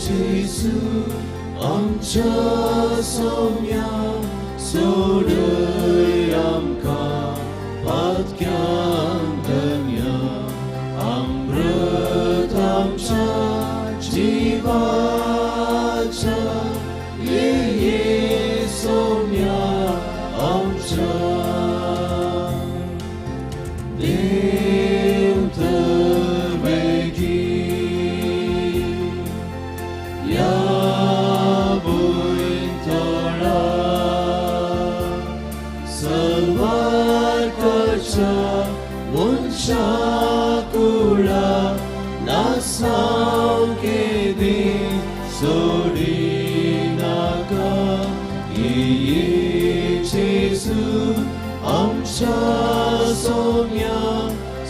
जेजू आमच्या सोम्या सोडय आमकां पातक्यान धन्या अमृत आमच्या जिवाच्या ये सोम्या आमच्या देव तर वेगीं ह्या भुंयतळा सल्वार करच्या मनशा कुळा नासांव केदी सोडिनाका ये जेजू आमच्या सोम्या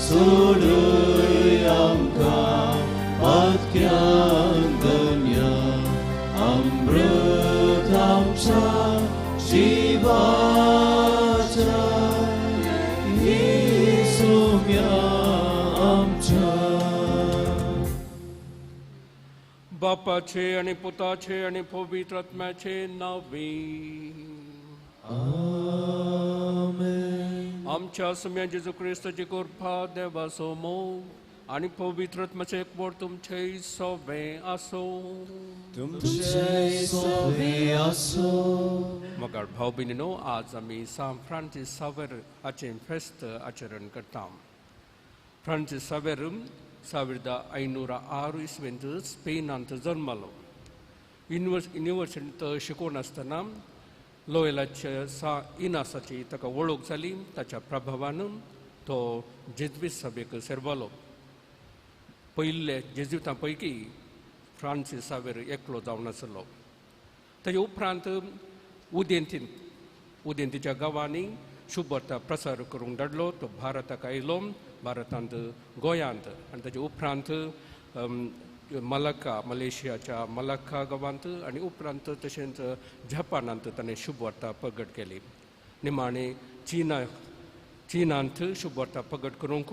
सोडय आमकां पातक्यान धन्या अमृत आमच्या जिवाच्या ये सोम्या आमच्या. बापाचे आणि पुताचे आणि पवित्र आत्म्याचे नावे. आमेन. आमच्या सम्या जेजू क्रिस्ताची कृपा, देवाचो मोग आणि पवित्र आत्म्याचे एकवट तुमचे सोबे आसो. तुमचे सोबे आसो. मगर भाव भयणीनो, आज आमी सांत फ्रांसीस सावेर हाचें फेस्त आचरण करता. फ्रांसीस सावेर 1506 इसवेंत स्पेनांत जल्मलो. युनिवर्सिटींत शिकोवन आसतना लोयलाच्या सा इनासाची ताका वळख जाली. ताच्या प्रभावान तो जेज्वीत सभेक सेरवालो. पयिल्ले जेज्वितां पैकी फ्रांसीस सावेर एकलो जावन आसलो. ताजे उपरांत उदेंतीच्या गांवांनी शुभवार्ता प्रसार करूंक धाडलो. तो भारताक आयलो, भारतांत गोंयांत आनी ताजे उपरांत मलक्का, मलेशियाच्या मलक्का गांवांत आनी उपरांत तशेंच जपानांत ताणें शुभवार्ता प्रगट केली. निमाणें चिनांत शुभवार्ता प्रगट करूंक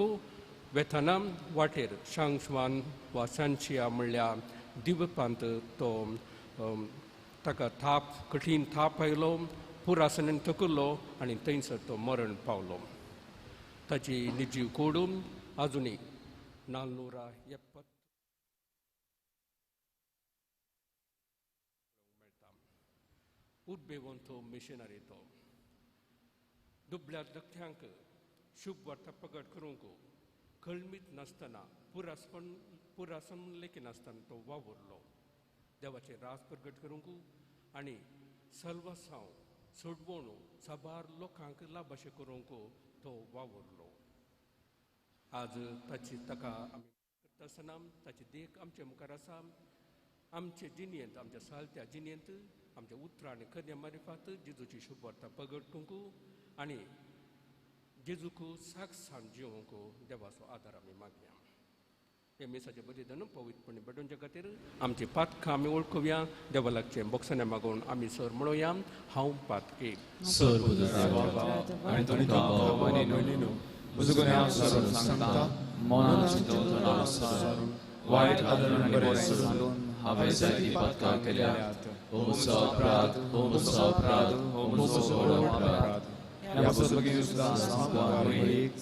वेतना वाटेर शांगश्वान वा सांचिया म्हणल्या दिवपांत तो ताका थाप, कठीण थाप आयलो, पुरासनेन थकलो आनी थंयसर तो मरण पावलो. ताची निजीव कोडून आजुनूय 470 मेळटा. उद्बेवंत मिशनरी तो दुबळ्या दख्यांक शुभ वार्ता प्रगट करूंक कळमीत नासतना, पुरासन लेखिनासतना तो वावुरलो. देवाचें राज प्रगट करूंक आनी सल्वासांव सोडवण साबार लोकांक लाभाशें करूंक तो वावुरलो. आज ताची ताका आमी करता आसतना ताची देख आमचे मुखार आसा. आमचे जिणेंत, आमच्या सालत्या जिणेंत, आमच्या उतरां आनी करण्या मारिफात जेजूची शुभ वार्ता प्रगट करूंक आनी जेजूक साक्षात जिवंक देवाचो आदार आमी मागया. हे मिसाचें बलिदान पवित्रपणे भेटोवच्या खातीर आमची पातकां आमी वळखुया. देवा लागचें बोगसणें मागून आमी सर म्हणुया, हांव पातकी. सर देवा आनी तुमकां भाव भयणीनो, म्हजो गुन्यांव सारून सांगता, मनान चिंतून सारून वायट आदरून आनी बरें सोडून हांवें जायतीं पातकां केल्यात. हो म्हजो अपराध, हो म्हजो अपराध, हो म्हजो व्हड अपराध. ह्या पासून बेगीन सुद्दां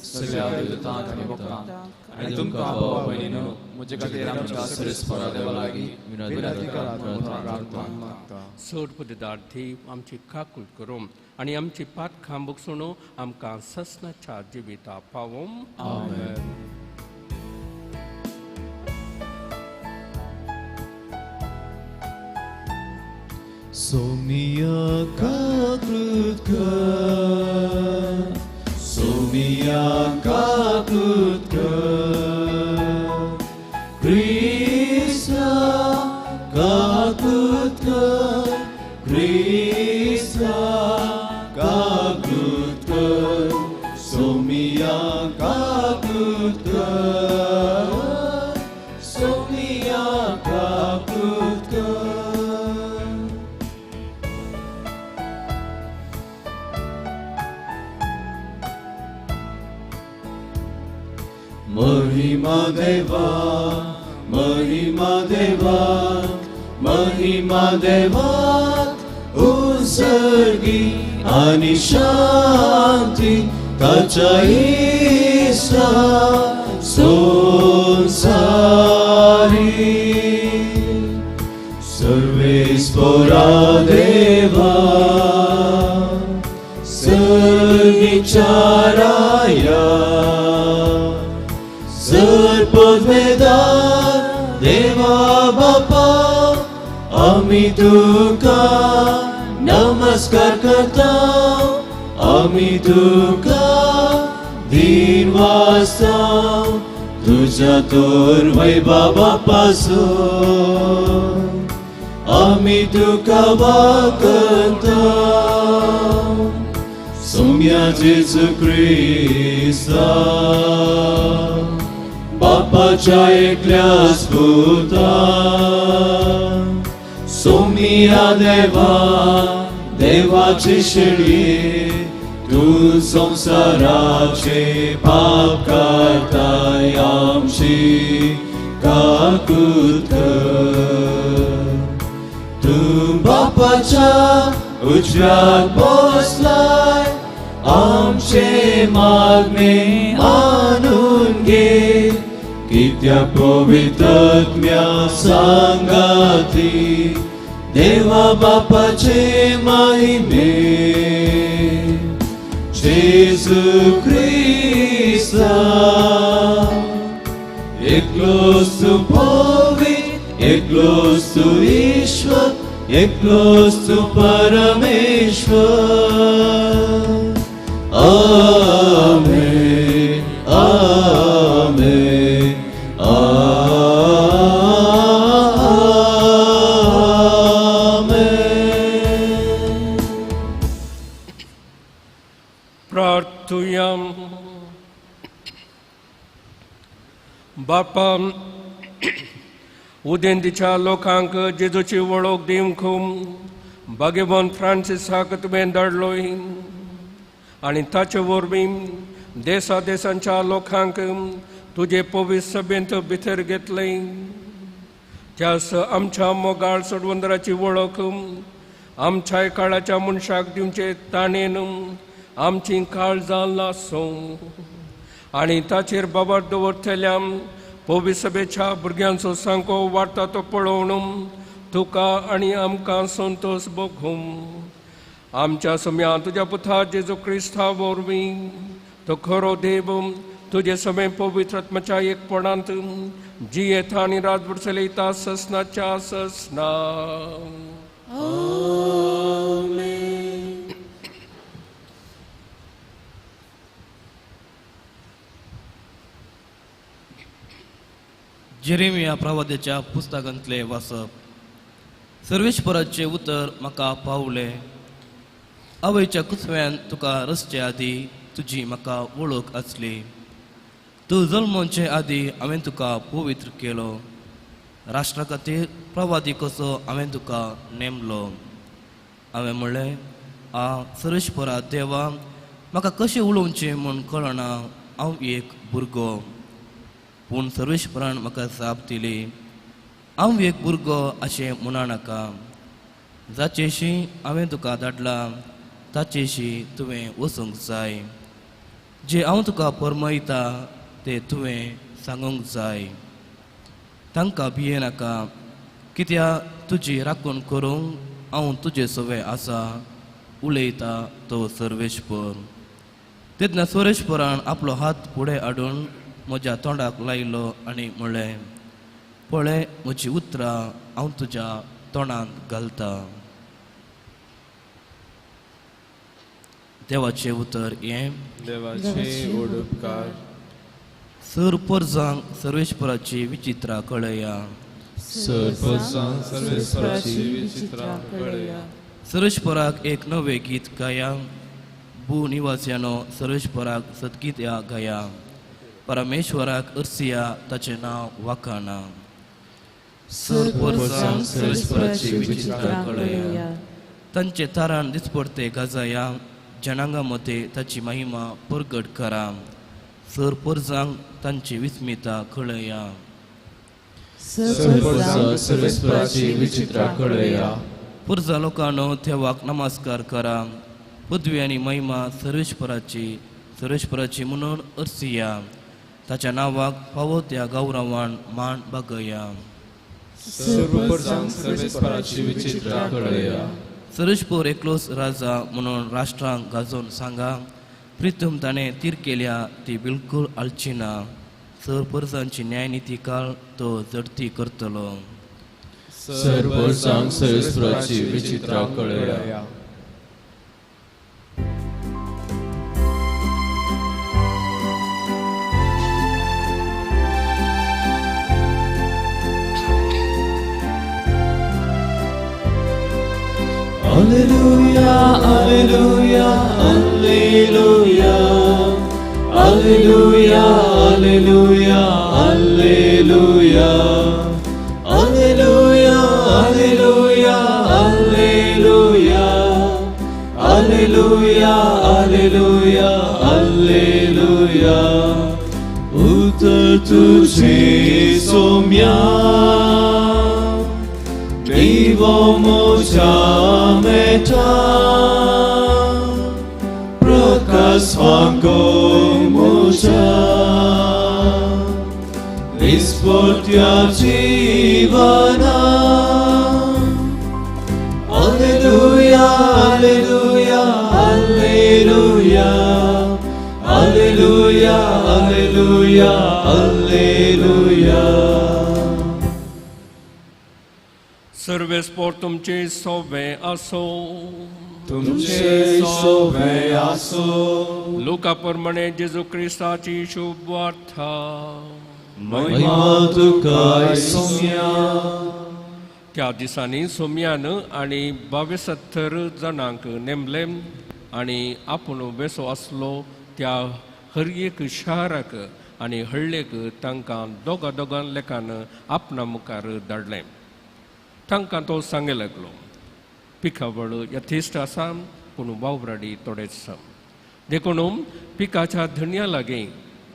सगळ्या देवतांक आनी भक्तांक आनी तुमकां भाव भयणीनो म्हजे खातीर आमच्या सरेस्परा देवा लागीं विनंती करात म्हणून प्रार्थना मागता. चड पदार्थी आमची काकूट करूं आनी आमची पातकां बगसून आमकां ससनाच्या जिविता पावों. आमेन. सोमिया काकृत कर, सोमिया काकृत कर, क्रिस्ता काकृत कर, क्रिस्ता काकृत कर, सोमिया काकृत कर, सोमिया काकृत कर. महिमा देवा, महिमा देवाक, महिमा देवाक उत्सर्गी आनी शांती ताच्या इश्टा संसारी. सर्वेस्परा देवा सर्विचाराया सर्पवेदा देवा बापा आमी तुका नमस्कार करता, आमी तुका दीन वासता तुझ्या तोर वैभवा पासून आमी तुका वाकता. सोम्या जेजू क्रिस्ता बापाच्या एकल्या पुता, सोमिया देवा देवाची शेळी तूं संवसाराचे पाप काडताय आमची काकूत कर. तूं बापाच्या उजव्याक बसलाय आमचे मागणे मानून घे, कित्याक पवित्रत्म्या सांगाती देवा बापाचे महिमे जेजू क्रिस्ता एकलोच तूं पवित्र, एकलोच तूं ईश्वर, एकलोच तूं परमेश्वर. आमेन, आमेन, आमेन. प्रार्थुया. बापा, उदेंतीच्या लोकांक जेजूची वळख दिवंक भाग्यवंत फ्रांसिसाक तुवें धाडलोय आनी ताचे वरवीं देसा देसांच्या लोकांक तुजे पवित्र सभेंत भितर घेतलें. त्यास आमच्या मोगाळ सोडवंदराची वळख आमच्याय काळाच्या मनशाक दिवचे ताणेन आमची काळजां लासूं आनी ताचेर बाबर दवरतल्या पवित्र सभेच्या भुरग्यांचो सांको वाडटा तो पळोवन तुका आनी आमकां संतोश भोगूं. आमच्या सम्या तुज्या पुता जेजू क्रिस्ता वरवीं तो खरो देव तुजे समें पवित्र आत्म्याच्या एकपणांत जियेता आनी रातभर चलयता ससनाच्या ससना. आमेन. जेरेमिया प्रवाद्याच्या पुस्तकांतले वाचप. सर्वेश्वराचे उतर म्हाका पावले. आवयच्या कुसव्यान तुका रचचे आदी तुजी म्हाका वळख आसली. तूं जल्मोवचे आदी हांवें तुका पवित्र केलो. राष्ट्रा खातीर प्रवादी कसो हांवें तुका नेमलो. हांवें म्हणलें, आ सर्वेश्वरा देवा, म्हाका कशें उलोवचें म्हूण कळना, हांव एक भुरगो. पूण सर्वेश्वरान म्हाका जाप दिली, हांव एक भुरगो अशें म्हणा नाका. जाचेशी हांवें तुका धाडला ताचेशी तुवें वचूंक जाय. जे हांव तुका फर्मायता ते तुवें सांगूंक जाय. तांकां भिये नाका, कित्याक तुजी राखण करूंक हांव तुजे सवे आसा, उलयता तो सर्वेश्वर. तेन्ना सर्वेश्वरान आपलो हात फुडें हाडून म्हज्या तोंडाक लायलो आनी म्हणलें, पळय म्हजी उतरां हांव तुज्या तोंडांत घालता. देवाचें उतर हें. देवाचे उपकार. सर परजांक सर्वेश्वराची विचित्रां कळया. सर परजांक सर्वेश्वराची विचित्रां कळया. सर्वेश्वराक एक नवें गीत गाया. भू निवासियानो सर्वेश्वराक सद्गीत या गाया. परमेश्वराक अर्सिया ताचें नांव वाखाणा. सर परजांक सर्वेश्वराची विचित्रां कळया. तांचे तारान दिसपडते गाजाया. जनांगा मदें ताची महिमा परगट करा. सर परजांक तांची विस्मिता कळया. सर्वेस्पराची विचित्रा कळया. पुरजा लोकांनो देवाक नमस्कार करा. पृथ्वी आनी महिमा सर्वेस्पराची सर्वेस्पराची म्हणून अर्सिया. ताच्या नांवाक फावो त्या गौरवान मान बागया. सर्वेस्पराची विचित्रा कळया. सर्वेस्पर एकलोच राजा म्हणून राष्ट्रांक गाजोवन सांगा. प्रितम ताणें तीर केल्या ती बिलकूल आलची ना. सर परसांची न्यायनिती काळ तो जडती करतलो. सर्व सर्वेस्पराची विचित्रा कळया. Alleluia, Alleluia, Alleluia, Alleluia, Alleluia, Alleluia, Alleluia, Alleluia, Alleluia, Alleluia, Alleluia, Alleluia. Utar tujhe somya, Vivo moja meta, Prakas vango moja, Vispotya jivana. Alleluia, Alleluia, Alleluia, Alleluia, Alleluia, Alleluia. सर्वेस्पोर तुमचे सोवे आसो. तुमचे सोवे आसो. लुका प्रमाणे जेजू क्रिस्ताची शुभ वार्ता. महिमा तुका सोम्या. त्या दिसांनी सोम्यान आनी 72 जाणांक नेमले आनी आपूण वेसो आसलो त्या हर एक शाराक आनी हळ्ळेक तांकां दोगा दोगां लेखान आपणा मुखार धाडलें. तांकां तो सांगे लागलो, पिकावळ यथेश्ट आसा पूण वावराडी थोडेच. देखून पिकाच्या धनया लागीं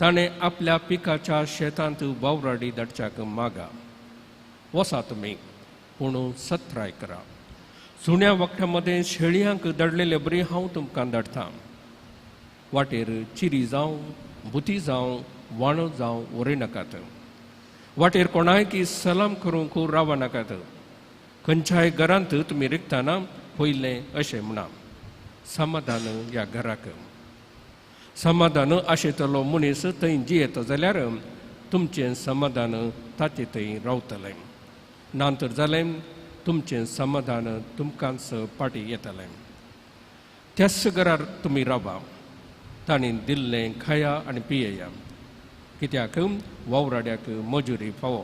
ताणें आपल्या पिकाच्या शेतांत वावराडी धाडच्याक मागा. वसा तुमी पूण सत्राय करा. सुण्या वखदां मदें शेळयांक धाडलेले बरी हांव तुमकां धाडटा. वाटेर चिरी जावं भुती जावं वाणो जावं वरयनाकात. वाटेर कोणायकी सलाम करूंक राव नाकात. खंयच्याय घरांत तुमी रिगतना पयलें अशें म्हणा, समाधान ह्या घराक. समाधान आशेतलो मनीस थंय जियेता जाल्यार तुमचें समाधान ताचे थंय रावतलें. ना तर जालें तुमचें समाधान तुमकांच फाटीं येतलें. त्याच घरार तुमी रावा. तांणी दिल्लें खाया आनी पियेया, कित्याक वावराड्याक मजुरी फावो.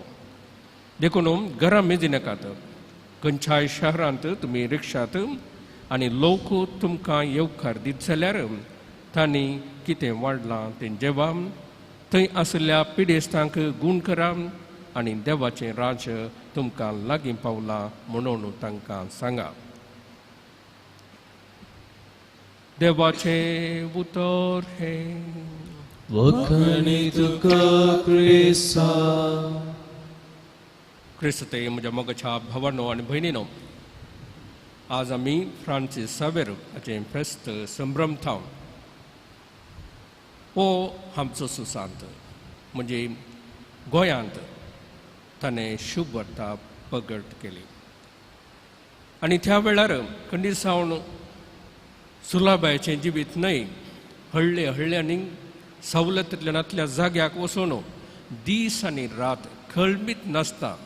देखून घरां मेजिनाकात. खंयच्याय शहरांत तुमी रिक्षात आनी लोक तुमकां येवकार दीत जाल्यार तांणी कितें वाडलां तें जेवा. थंय आशिल्ल्या पिडेस्तांक गूण करा आनी देवाचें राज्य तुमकां लागीं पावलां म्हणून तांकां सांगा. देवाचें उतर हें. वखणी तुका क्रिस्ता. क्रिस्ते म्हज्या मोगाच्या भावानो आनी भयणीनो, आज आमी फ्रांसीस सावेर हाचें फेस्त संभ्रमता. हो आमचो सुसांत म्हणजे गोंयांत ताणें शुभ वार्ता प्रगट केली आनी त्या वेळार खंडीत सावन सुलाबायचें जिवीत न्हय, हळ्ळे हळ्ळ्यांनी सवलतींतल्यान नातल्या जाग्याक वचून दीस आनी रात खळमीत नासता,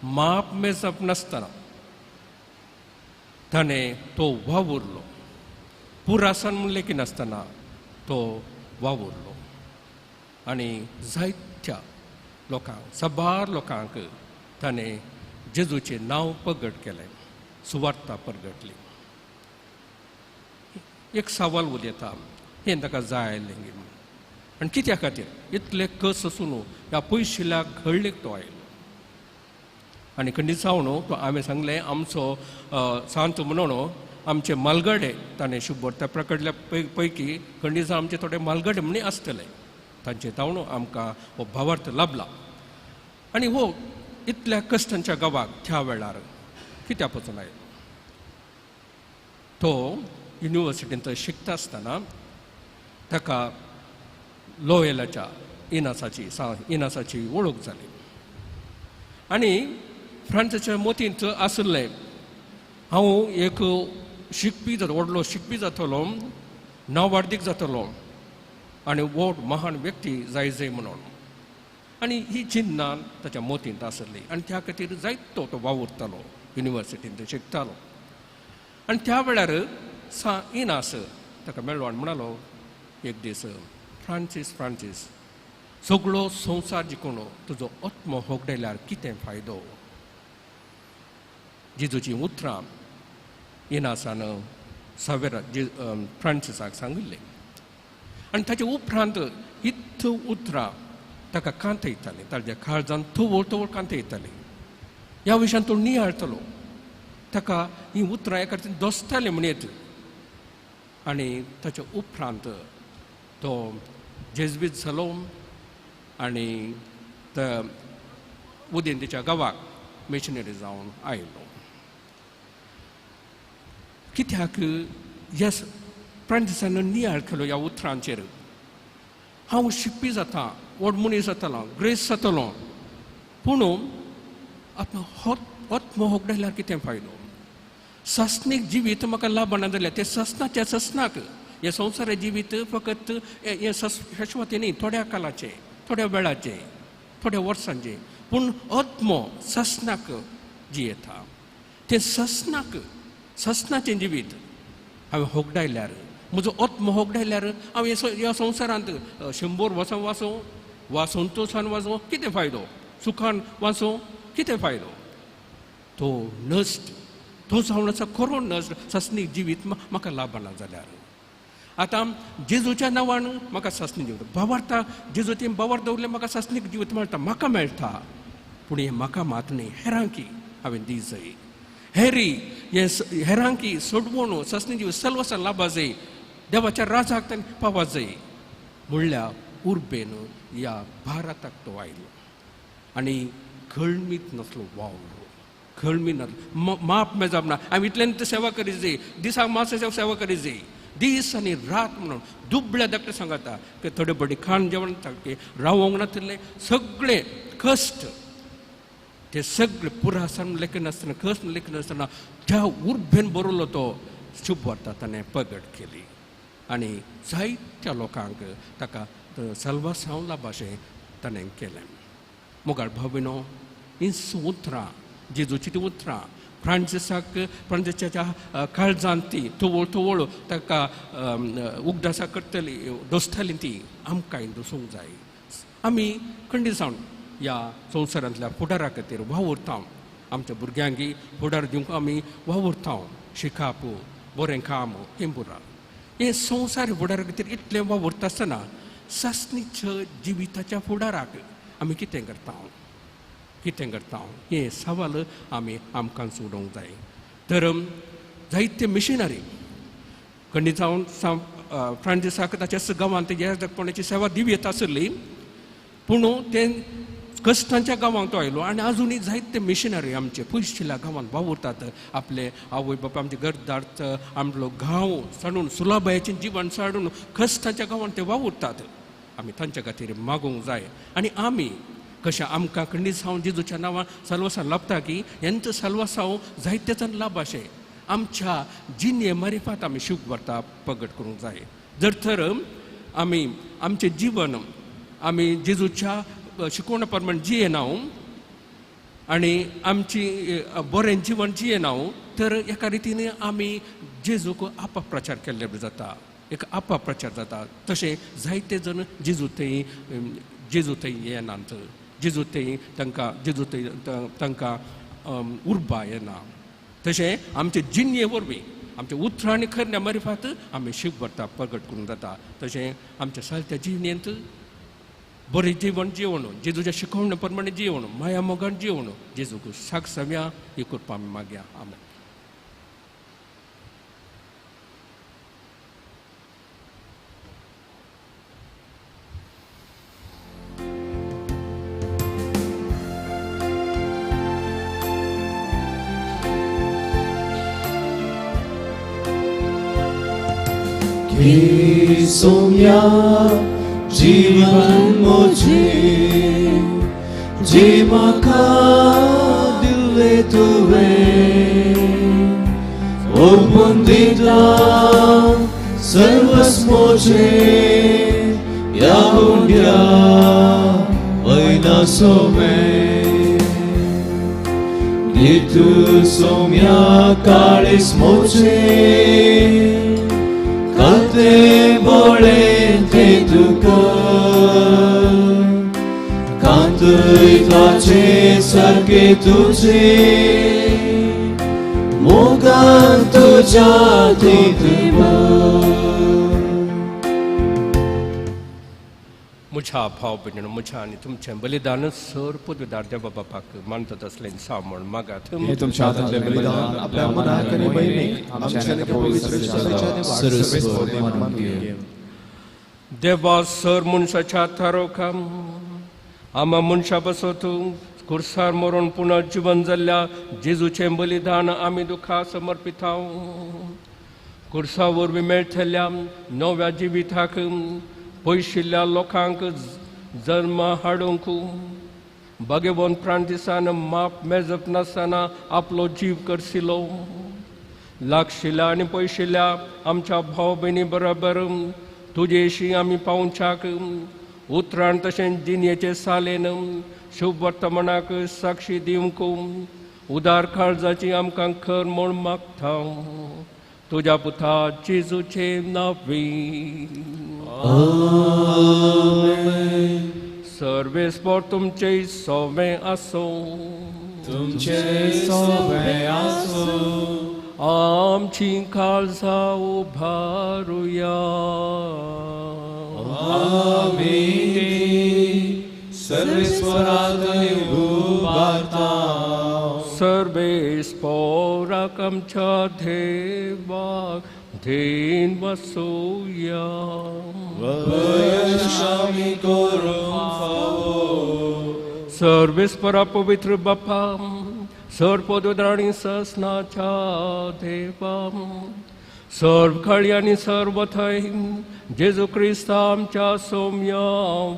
माप मेजप नासतना ताणें तो वावुरलो. पुरासान म्हणलें की नासतना तो वावुरलो आनी जायत्या लोकांक, साबार लोकांक ताणें जेजूचें नांव प्रगट केलें, सुवार्ता प्रगटली. एक सवाल उलयता, हें ताका जाय आयलें म्हणून आनी कित्या खातीर इतले कस आसून ह्या पयशिल्ल्या घडलेक तो आयलो. आनी खंडीत जावन तो हांवें सांगलें आमचो सांत म्हणून आमचे मालगडे ताणें शुभ वार्ता प्रकटल्या पैकी खंडीत जावन आमचे थोडे मालगडे म्हणी आसतले, तांचे तावन आमकां हो भावार्थ लाभला. आनी हो इतल्या कश्टांच्या गांवाक त्या वेळार कित्याक पसून आयलो? तो युनिवर्सिटींत शिकता आसतना ताका लोयलाच्या इनासाची इनासाची वळख जाली आनी फ्रांसाच्या मोतींत आशिल्लें हांव एक शिकपी जातलो, व्हडलो शिकपी जातलो, नांवार्दीक जातलो आनी व्हड महान व्यक्ती जाय जाय म्हणून. आनी ही चिन्नां ताच्या मोतींत आसली आनी त्या खातीर जायतो तो वावुरतालो, युनिवर्सिटींत शिकतालो. आनी त्या वेळार सा इनास ताका मेळ्ळो आनी म्हणालो एक दीस, फ्रांसीस फ्रांसीस, सगळो संवसार जिखून तुजो आत्मो होगडायल्यार कितें फायदो? जेजूचीं उतरां इनासान सावेरा फ्रांसिसाक सांगिल्लें आनी ताचे उपरांत इत्त उतरां ताका कांतयतालीं, ताच्या काळजान तवळ तवळ कांतयतालीं. ह्या विशयान तो नियाळतलो, ताका हीं उतरां एका अर्थान दोसतालीं म्हणयत. आनी ताच्या उपरांत तो जेजवीत जालो आनी उदेंतीच्या गांवाक मिशनरी जावन आयलो. कित्याक ह्या फ्रांसिसान नियाळ केलो ह्या उतरांचेर, हांव शिकपी जाता, व्हड मनीस जातलो, ग्रेस जातलो, पूण आत्मो होगडायल्यार कितें फायदो? सासणीक जिवीत म्हाका लाभना जाल्यार तें ससनाच्या ससनाक, हें संवसार जिवीत फकत हें शाश्वती न्ही, थोड्या कालाचें, थोड्या वेळाचें, थोड्या वर्सांचें, पूण आत्मो ससनाक जियेता. तें ससनाक, ससनाचें जिवीत हांवें होगडायल्यार, म्हजो आत्मो होगडायल्यार हांव ह्या संवसारांत 100 वर्सां वाचों वा संतोशान वाचों कितें फायदो? सुखान वाचों कितें फायदो? तो नश्ट, तो जावन आसा खरो नश्ट सासणीक जिवीत म्हाका लाभना जाल्यार. आतां जेजूच्या नांवान म्हाका सासणीक जिवीत भावार्था, जेजू तें भावार्थ दवरलें, म्हाका सासणीक जिवीत मेळटा, म्हाका मेळटा, पूण हें म्हाका मात न्ही, हेरांकी हांवें दी जाय. हेरी हें हेरांकी सोडवून सासणीक जिवीत सलवसा लाभा जाय, देवाच्या राजाक ताणें पावा जाय म्हणल्या उर्बेन ह्या भारताक तो आयलो आनी खळमीत नासलो वावर, खळमी नासलो, माप मेजप ना. हांवें इतल्यान सेवा करी जाय, दिसाक मातशें सेवा करी जाय, दीस आनी रात म्हणून दुबळ्या धाकटे सांगता की थोडे बडी खाण जेवण सारकें रावोंक नातिल्लें, सगळें कश्ट ते सगळे पुरासान लेखनासतना, कश्ट लेखनासतना त्या उर्बेन बरयलो तो शुभ वार्ता ताणें प्रगट केली आनी जायत्या लोकांक ताका सल्वासांव लाभाशें ताणें केलें. मोगाळ भाविनो, हीं उतरां जेजूची तीं उतरां फ्रांसिसाक, फ्रांसिसाच्या काळजांत ती तवळ तवळ ताका उगडासा करतली, दोसताली, ती आमकांय दोसूंक जाय. आमी खंडीत जावन ह्या संवसारांतल्या फुडारा खातीर वावुरता, आमच्या भुरग्यांकी फुडार दिवंक आमी वावुरता, शिकाप, बरें काम, हें पुरा हें संवसार फुडारा खातीर इतलें वावुरता आसतना सासणीच्या जिविताच्या फुडाराक आमी कितें करता, कितें करता हें सवाल आमी आमकां सोडोवंक जाय. तर जायते मिशनरी खंडीत जावन फ्रांसिसाक ताच्या गांवांत ह्या सेवा दिवयेत आसली, पूण तें कश्टांच्या गांवांत तो आयलो आनी आजुनूय जायते मिशनरी आमचे पयशिल्ल्या गांवांत वावुरतात. आपले आवय बापाय आमचे घरदार, आमलो गांव साडून, सुलाबायेचें जिवन साडून कश्टांच्या गांवांत ते वावुरतात. आमी तांच्या खातीर मागूंक जाय आनी आमी कशें आमकां खंडीत जावन जेजूच्या नांवान सलवसां लाभता की हेंच सलवसांव जायते जाण लाभ अशें आमच्या जिणे मारिफात आमी शुभ वार्ता प्रगट करूंक जाय. जर तर आमी आमचें जिवन आमी जेजूच्या शिकवणा प्रमाण जियेना आनी आमची बरें जिवन जियेना तर एका रितीन आमी जेजूक आपप्रचार केल्ले जाता, एक आपप्रचार जाता. तशें जायते जण जेजू थंय, जेजू थंय येनात, जेजू थंय तांकां, जेजू थंय तांकां उर्बा येना. तशें आमचे जिणे वरवीं, आमच्या उतरां आनी करण्या मारिफात आमी शिव वार्ता प्रगट करूंक जाता. तशें आमच्या सारक्या जिणेंत बरें जिवन जिवन, जेजूच्या शिकवणे प्रमाणे जिवन, माया मोगान जिवन, जेजूक साक सव्या ही कृपा आमी मागया. आमेन. हे सोम्या जीवन मोजे जे म्हाका दिल्ले तुवें ओपून दिता सर्वस्व मोजे ह्या हुंड्या वयना सोमें दितू सोम्या काळीस मोजे काते बोळे ते तुका कांतयताचे सारके तुजे मोगान तुज्या तितून. म्हज्या भाव भयणींनो, म्हज्या आनी तुमचें बलिदान सर पदवीदार देवा बापाक मानतात असलें सामण मागात. हे तुमच्या हातांतलें बलिदान आपल्या मनाक आनी महिमेक आमच्या आनी पवित्र सर्वेस्पोर मानून घे. देवा सर मनशाच्या थारोखा आमा मनशा बसत खुर्सार मरून पुनर्जिवन जाल्ल्या जेजूचें बलिदान आमी दुखा समर्पितांव. खुर्सा वरवीं मेळटल्या नव्या जिविताक पयशिल्ल्या लोकांक जल्म हाडूंक भाग्यवंत फ्रांसिसान माप मेजप नासतना आपलो जीव करसिलो. लागशिल्ल्या आनी पयशिल्ल्या आमच्या भाव भयणी बरोबर तुजेशी आमी पावच्याक उतरान तशेंच जिणेचे सालेन शुभ वर्तमानाक साक्षी दिवंक उदार काळजाची आमकां खर म्हूण मागता. तुज्या पुता जेजूचे नांवी आमेन. सर्वेस्पोर तुमचे सोवें आसूं. तुमचे सोवें आसूं. आमची काळजां उबारुया. आमी सर्वेस्पराक उबारता. सर्वेस्पोराक आमच्या देवाक then वसोया. वयशामी करूंक फावो. सर्वेस्परा पवित्र बापा सर पदोद्राणी ससनाच्या देवा सर्व खळी आनी सर्व थंय जेजू क्रिस्ता आमच्या सोम्या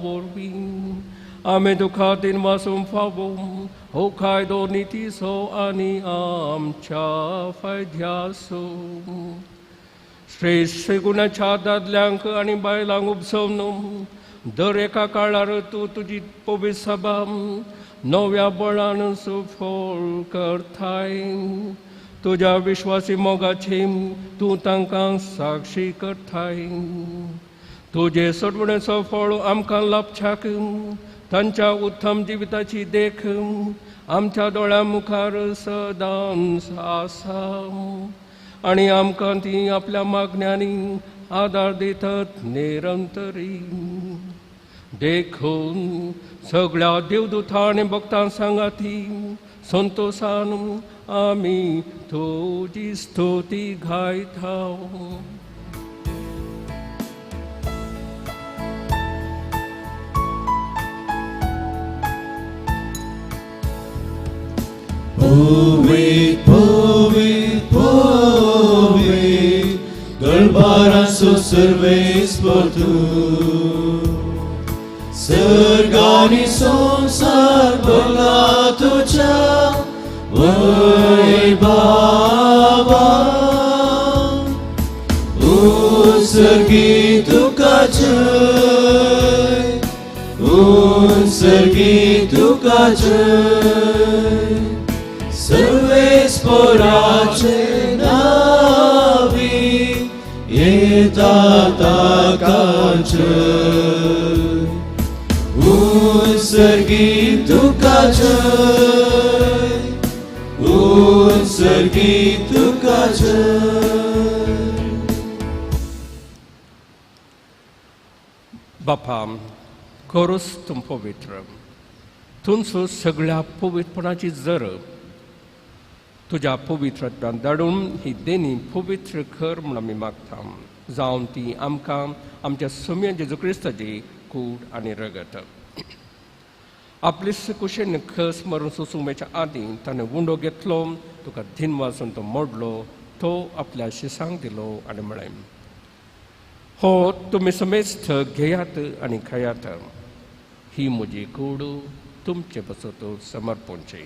वरवीं आमी तुका दिन वासूंक फावो हो कायदो नितीचो आनी आमच्या फायद्याचो. श्रेश्ठ गुणाच्या दादल्यांक आनी बायलांक उपसोवन दर एका काळार तूं तुजी पवित्र सभा नव्या बळान सुफळ करताय. तुज्या विश्वासी मोगाची तूं तांकां साक्षी करताय. तुजे सोडवणेचो फळ आमकां लाभच्याक तांच्या उत्तम जिविताची देख आमच्या दोळ्यां मुखार सदांच आसा आनी आमकां ती आपल्या मागण्यांनी आदार दितात निरंतरी. देखून सगळ्या देवदूतां आनी भक्तां सांगाती संतोसान आमी तुजी स्तुती गायता. पवित्र पवित्र पवित्र दरबाराचो सर्वेस्पर तूं सर्ग आनी संवसार भरला तुज्या वैभवान. उत्सर्गी तुका जय, उत्सर्गी तुका जय, सर्वेस्पराचे नावी येता ताका जय. उत्सर्गी तुका जय, उत्सर्गी तुका जय. बापा खरोच तूं पवित्र, तुमचो सगळ्या पवित्रपणाची जर तुज्या पवित्रत्वान धाडून ही देणी पवित्र कर म्हूण आमी मागता. जावन ती आमकां आमच्या सोम्या जेजू क्रिस्ताची कूड आनी रगत. आपले कुशेन खस मरून सोसूंक आदीं ताणें उंडो घेतलो, तुका धिन वाचून तो मोडलो, तो आपल्या शिसांक दिलो आनी म्हळें, हो तुमी समेस्त घेयात आनी खायात. ही म्हजी कूड तुमचे पासत समर्पणची.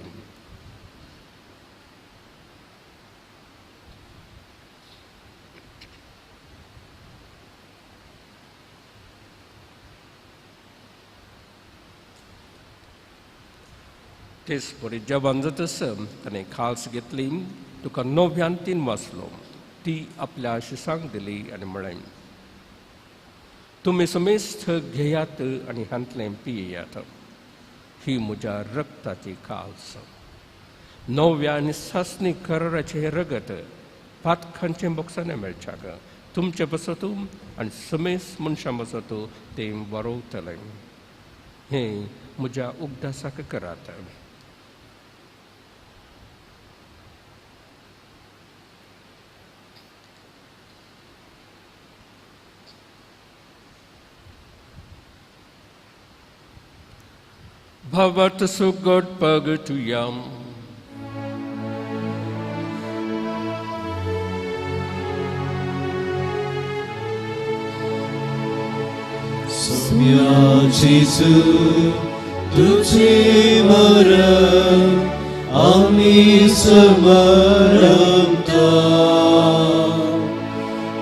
तेच परी जेवण जातस ताणें खास घेतली, तुका नव्यान तीन वाचलो, ती आपल्या शिसांक दिली आनी म्हळें, तुमी समेस्त घेयात आनी हांतलें पियेयात. ही म्हज्या रक्ताची काल्स, नव्या आनी सासणी कराराचें हें रगत पातकांचें बोक्सांनी मेळच्याक तुमचे पासत आनी समेस्त मनशां पासत तें बरोवतलें. हें म्हज्या उगडासाक करात. भवत सुगट पगटुयम. Sommia Gesù, तुझे मरण आम्ही समरमता,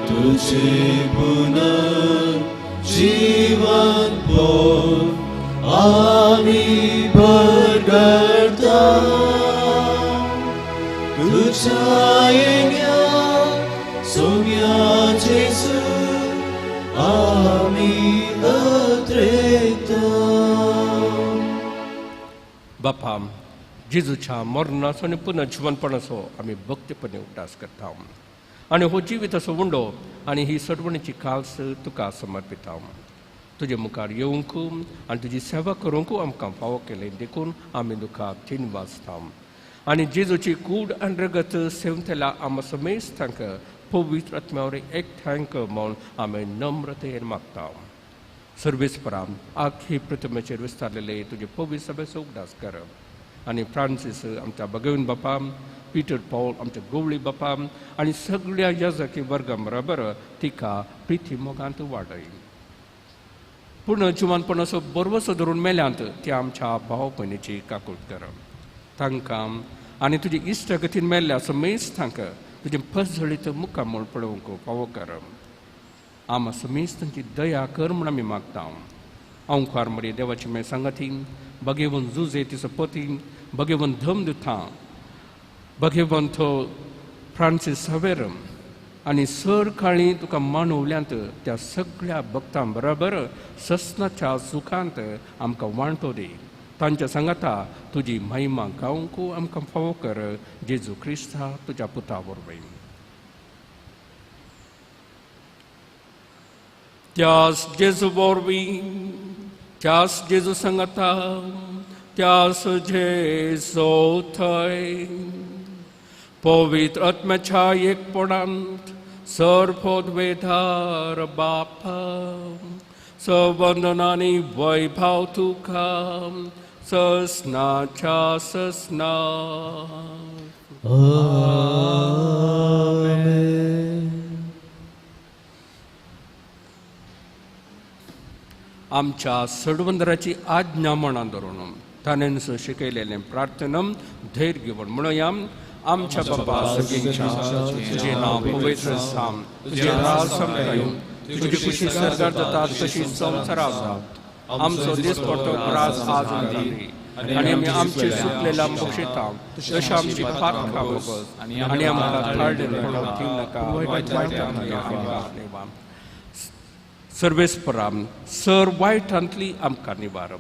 तुझे पुनर्जीवन पोर आम्ही परगडता, तुझ्या येण्या सोम्या जेजू आम्ही अत्रेता. बापा, जेजूच्या मरणाचो आनी पुनर्जिवनपणाचो आमी भक्तीपणे उगडास करता आनी हो जिविताचो उंडो आनी ही सडवणीची काल्स तुका समर्पिता. तुजे मुखार येवंक आनी तुजी सेवा करूंक आमकां फावो केलें देखून आमी तुका तीन वाजता आनी जेजूची कूड आनी रगत सेवतल्या आमा समेस्तांक पवित्र आत्म्या वरवीं एकठांय कर म्हूण आमी नम्रतेन मागता. सर्वेस्परा, आखी प्रतिमेचेर विस्तारलेले तुजे पवित्र सभेचो उगडास कर आनी फ्रांसीस आमच्या भगवन बापा, पीटर पावल आमच्या गोवळी बापा आनी सगळ्या याजकी वर्गा बरोबर तिका प्रिती मोगांत वाडय. पूण जिवानपणाचो बरवसो धरून मेल्यांत त्या आमच्या भाव भयणीची काकूट कर. तांकां आनी तुजी इश्टगतीन मेल्ल्या समेस्तांक तुजें पसजळीत मुखामळ पळोवंक फावो कर. आमा समेस्तांची दया कर म्हूण आमी मागता. अंकार मरे देवाची मे सांगाती, भगेवन जुजे तिचो पती, भगेवन धम दिता, भगेवंत फ्रांसीस सावेर आनी सर काळी तुका मानवल्यांत त्या सगळ्या भक्तां बरोबर ससनाच्या सुखांत आमकां वांटो दी. तांच्या सांगाता तुजी महिमा गावंक आमकां फावो कर, जेजू क्रिस्ता तुज्या पुता वरवीं. त्यास जेजू वरवीं, त्यास जेजू सांगाता, त्यास जेजू थंय पवित्र आत्म्याच्या एकपणांत सर्वोद्वेधार बाप सवंदनानी वैभव तुका ससनाच्या ससना. आमेन. आमच्या सडवंदराची आज्ञा म्हणान धरून ताणेंच शिकयलेलें प्रार्थना धैर्य घेवन म्हणुया. आमच्या बाबा सगळ्यांच्या तुजें नांव पवित्र आसा, तुजें राज आमकां येवं, तुजी खुशी सर्गार जाता तशी संवसारार जाता. आमचो दिसपट्टो ग्रास आज आमकां दी आनी आमी आमचे सुकलेल्या बक्षिता तशें आमची पातकां भोगस आनी आमकां थाळडेन पडोवंक दिवं नाका, वायटांतली आमकां निवार. सर्वेस्परा, सर वायटांतली आमकां निवार.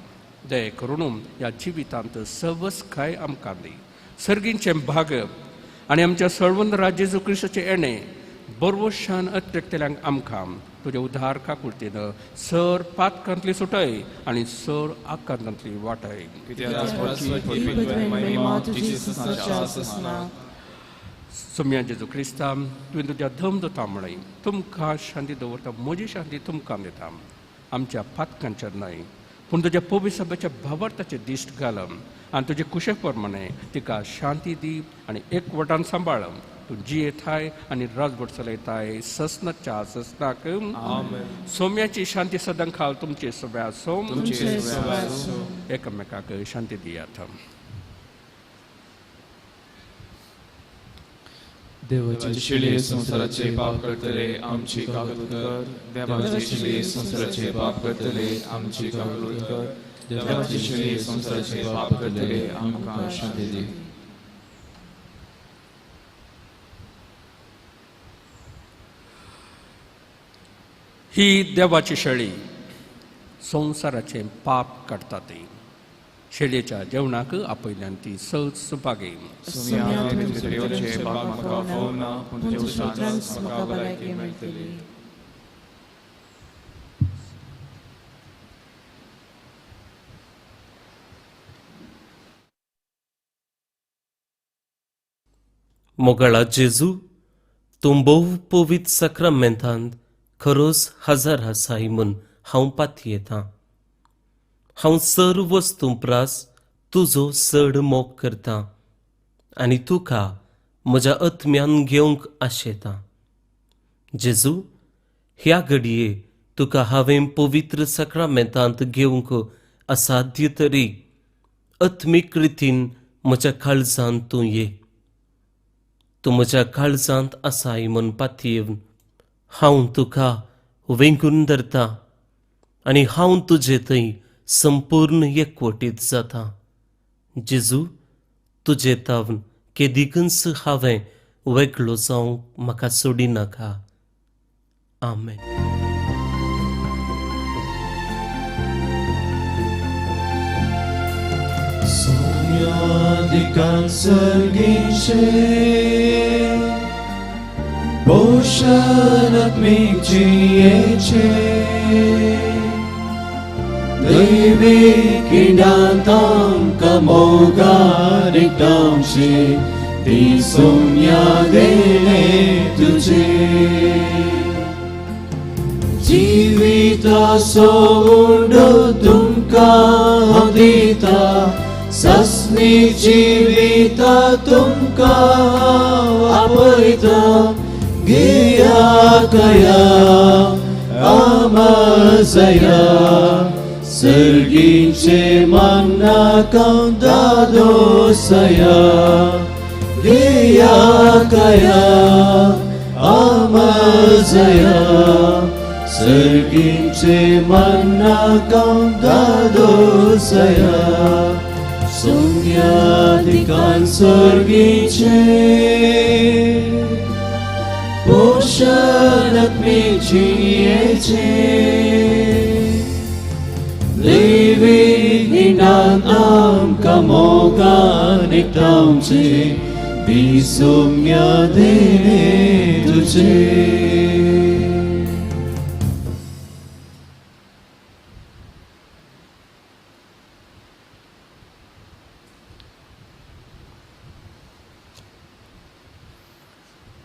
दया करून ह्या जिवितांत सवसकाय आमकां दी. सर्गींचें भाग आनी आमच्या सर्वंद जेजू क्रिस्ताचें येणें बरवशान अत्रेकतल्यांक आमकां तुज्या उद्धार काकुळतेन सर पातकांतली सुटय आनी सर आकांतांतली वाटय. सोम्या जेजू क्रिस्ता, तुवें तुज्या धम दिता म्हळें, तुमकां शांती दवरता, म्हजी शांती तुमकां दिता. आमच्या पातकांचेर न्हय पूण तुज्या पवित्र सभेच्या भावार्थाचेर दिश्ट घाल आनी तुजे कुशे प्रमाणे तिका शांती दी आनी एकवटान सांबाळ. तूं जियेताय आनी राजवट चलयताय ससनाच्या ससनाक. सोम्याची शांती सदां खाल तुमचे सगळ्या सोम एकामेकाक शांती दियात. देवाची शिळये संवसाराचे पाप करतले आमची काकूत कर. देवाची शिळये संवसाराचे पाप करतले आमची काकूत कर. देवाची शिळये संवसाराचे पाप करतले आमकां शांती दी. ही देवाची शेळी संवसाराचे पाप काडटा ती. शेळयेच्या जेवणाक आपयल्यान ती सहज सुभागी. मोगाळा जेजू, तूं भोव पवित्र साक्रामेंतांत खरोच हजार आसाय म्हूण हांव पातयेतां. हांव सर्व वस्तूं प्रास तुजो चड मोग करतां आनी तुका म्हज्या आत्म्यान घेवंक आशेतां. जेजू, ह्या घडये तुका हांवें पवित्र साक्रामेंतांत घेवंक असाध्य तरी आत्मीक रितीन म्हज्या काळजांत तूं ये. तूं म्हज्या काळजांत आसाय म्हूण पातयेवन हांव तुका वेंगून धरतां आनी हांव तुजे थंय संपूर्ण एकवटीत जाता. जेजू, तुजे तावन केदिकूच हांवें वेगळो जावंक म्हाका सोडिनाका. आमेन. सोम्यादिकान सर्गींचे पोषण आत्मीक जियेचे दैवी किंडांत आमकां मोगान एकठांवचे ती सोम्या देणें तुजें. जिविताचो उंडो तुमकां हांव दिता, सासणी जिविता तुमकां हांव आपयता. घेया कया आमजया सर्गीचे मन्ना दादोसया. घेया कया आमजया सर्गीचे मन्ना दादोसया. सोम्यादिकान सर्गीचे पोषण आत्मीक जियेचे दैवी गिन्यान आमकां मोगान एकठांवचे दी सोम्या देणें तुजें.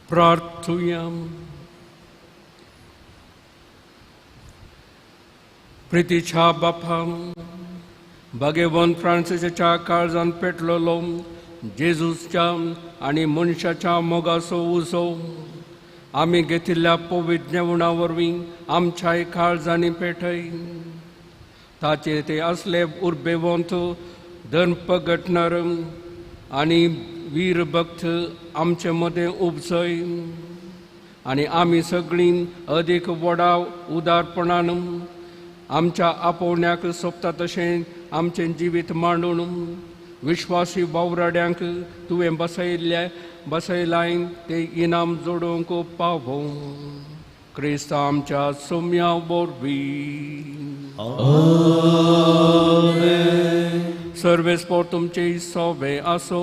प्रार्थुया. प्रितीच्या बापा, भगवंत फ्रांसिसाच्या काळजान पेटलेलो जेजूच्या आनी मनशाच्या मोगाचो उजो आमी घेतिल्ल्या पवित्र जेवणा वरवीं आमच्याय काळजांनी पेटय. ताचे ते असले उर्बेवंत धर्म प्रगटणार आनी वीर भक्त आमचे मदें उपजय आनी आमी सगळीं अदीक व्हडा उदारपणान आमच्या आपोवण्याक सोबता तशें आमचें जिवीत मांडून विश्वासी वावराड्यांक तुवें बसयलाय ते इनाम जोडूंक पावों. क्रिस्त आमच्या सोम्या वरवीं. आमेन. सर्वेस्पोर तुमचे सोबे आसो.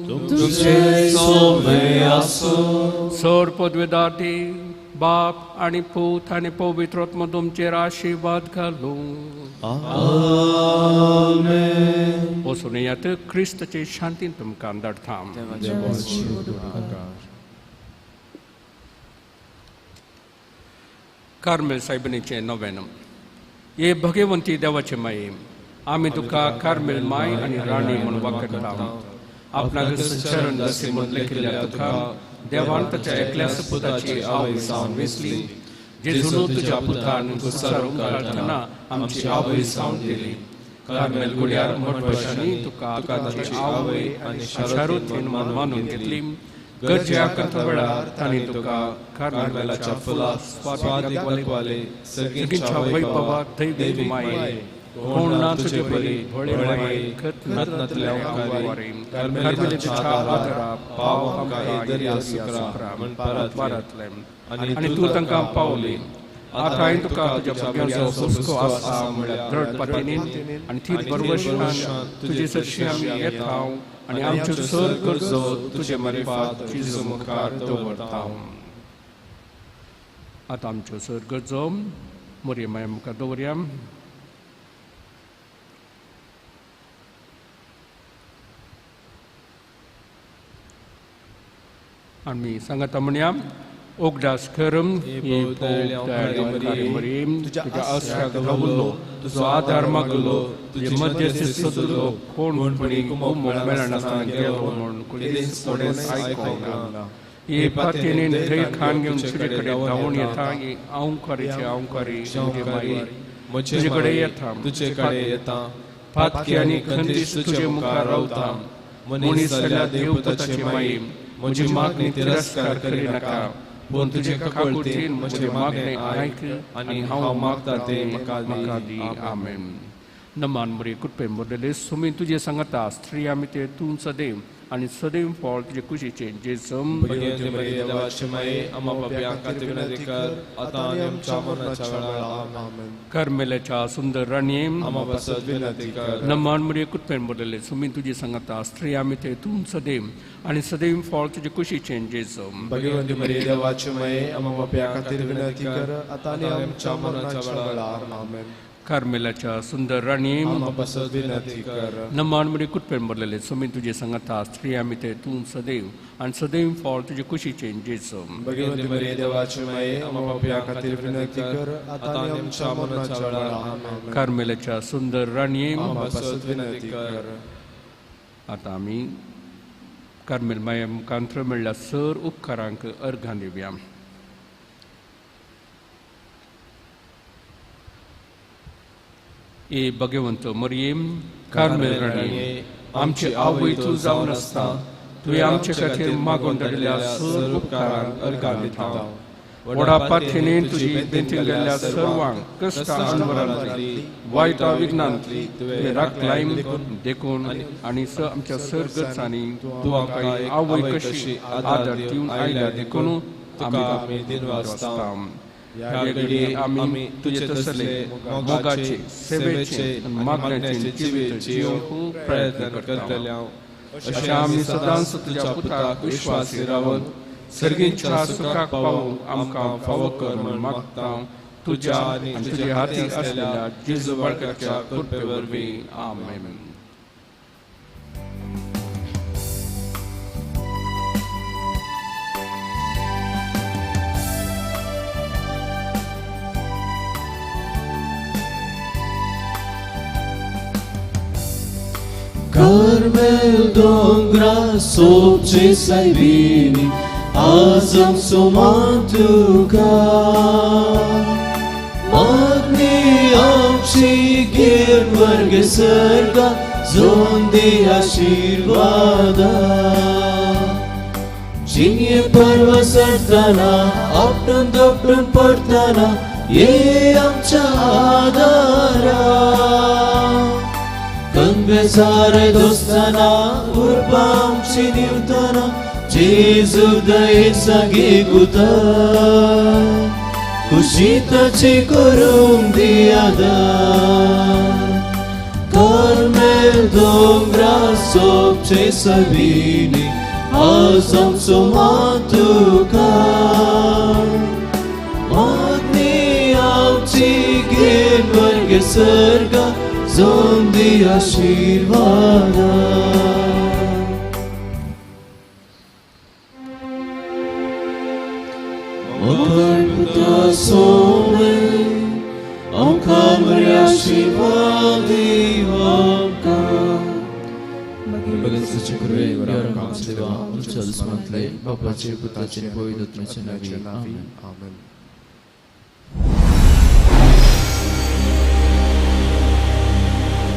तुमचे सोबे आसो. सर पदवेदार बाप आनी पूत आनी पवित्र आत्मो तुमचेर आशिर्वाद घालूं. आमेन. वचून येयात, क्रिस्ताचे शांतीन तुमकां धाडटा. कार्मेल सायबिणीचें नवेन. हे भगवंती देवाचे माये, आमी तुका कार्मेल माय आनी राणी म्हूण वाखणता. आपणाक चरण दासी म्हूण लेखिल्ल्या तुका देवान ताच्या एकल्याच पुताची आवय जावन वेसली. जेजून तुज्या पुतान कुसार उमकाळटना आमची आवय जावन दिली. कार्मेल गुड्यार मठवशांनी तुका ताची आवय आनी शारुतीन मानून घेतली. गरजे करता वेळार तांणी तुका कार्मेलाच्या फुला स्वादीक सगळींच्या वैभवा दैवीक माये कोण ना तुजे परी भोळे माये खत नातल्या अंगारी कार्मेलाच्या आदारा पाव आमकां दर्या सुकरा म्हण पारातले आनी तूं तांकां पावली. आतां हांवें तुका तुज्या भुरग्यांचो हुस्को आसा म्हळ्यार द्रढ पातीनीन आनी थीर भरवशान तुजे सरशी आमी येता आनी आमच्यो सर गरजो तुजे मारिफात जेजू मुखार दवरता. आतां आमच्यो सर गरजो मोरये माये मुखार दवरया. आमी सांगता म्हणया ओगडास करम तुज्या आसऱ्याक रावलो तुजो आदार मागलो तुजे मध्यस्थी सोदलो कोणपणी मेळनासतना गेलो म्हूण कोणेंच आयकूंक ना. हे पातयेन धैर्य खाण घेवन तुजे कडेन धांवून येता. हांवकारीचे हांवकारी तुजे कडेन येता तुजे कडेन येता. पातकी आनी खंदीस तुजे मुखार रावता. मनीस जाल्यार देवपुताची माई म्हजी मागणी तिरस्कार करिनाका पूण तुजे काकुळटेन म्हजें मागणें आयक आनी हांव मागता तें म्हाका दी. आमेन. नमान मरे कृपे मुरलेले सुमी तुजे सांगता स्त्री आमी ते तूं सदैव आनी सदैव फळ तुजे कुशीचें जेजम. कार्मेलाच्या सुंदर राणये नमान मरे कृपे मुरलेले सुमी तुजे सांगता स्त्री आमी ते तूं सदैव आनी सदैव फळ तुजे कुशीचें जेजम. कार्मेलाच्या सुंदर राणये नमान मरे कृपेन भरलेले सुमी तुजे सांगता स्त्री आमी ते तूं सदैव आनी सदैव फळ तुजे कुशीचें जेजम. कार्मेलाच्या सुंदर राणये. आतां आमी कार्मेल माये मुखांत्र मेळ्ळ्या सर उपकारांक अर्घां दिवया. ए भगवंत मरियम कार्मेल राणये आमची आवय तूं जावन आसता तुवें आमचे खातीर मागून धाडिल्ल्या सर उपकारांक अर्घां दिता. व्हडा पाथेने तुजी बेंतीन गेल्ल्या सर्वांक कश्टां अणभवांतली वायटा विघ्नांतली तुवें राखलाय देखून आनी आमच्या सर गरजांनी तूं आमकां आवय कशी आदार दिवन आयल्या देखून आमी दिनवासता. ह्या घडये आमी तुजे तसले मोगाचे सेवेचे मागण्याचे जिवीत जियोवंक प्रयत्न करतले. अशें आमी सदांच तुज्या पुताक विश्वासी रावन सर्गींच्या सुखाक पावोवंक आमकां फावो कर म्हूण मागता तुज्या आनी तुज्या हाती आसलेल्या जेजू बाळकाच्या कृपे वरवीं. आमेन. Carmel Dongra सोबचे सायबिणी आजम सुमान तुका मागणी आमची घेवन वर्ग सर्गा जोंदी आशिर्वादा. जिये पर्व सरतना आपटून दोपटून पडतना ये आमच्या आदारा. कन्वेसारे दोस्ताना उर्बा आमची दिवतना जेजू दयेन सागी गुता कुशीताची करूंक दी आदार. कार्मेल दोंगरा सोबचे सायबिणी आज आमचो तुका मागणी आमची घेवन वर्ग सर्गा जोंदी आशिर्वादा. पुता सोमे आमकां बरे आशिर्वाद दी आमकां. जेजूचे कृपे आमच्या देवा, आमच्या दुस्मानांतले बापाचे पुताचे पवित्र आत्म्याचे नांवी आमेन. आमेन.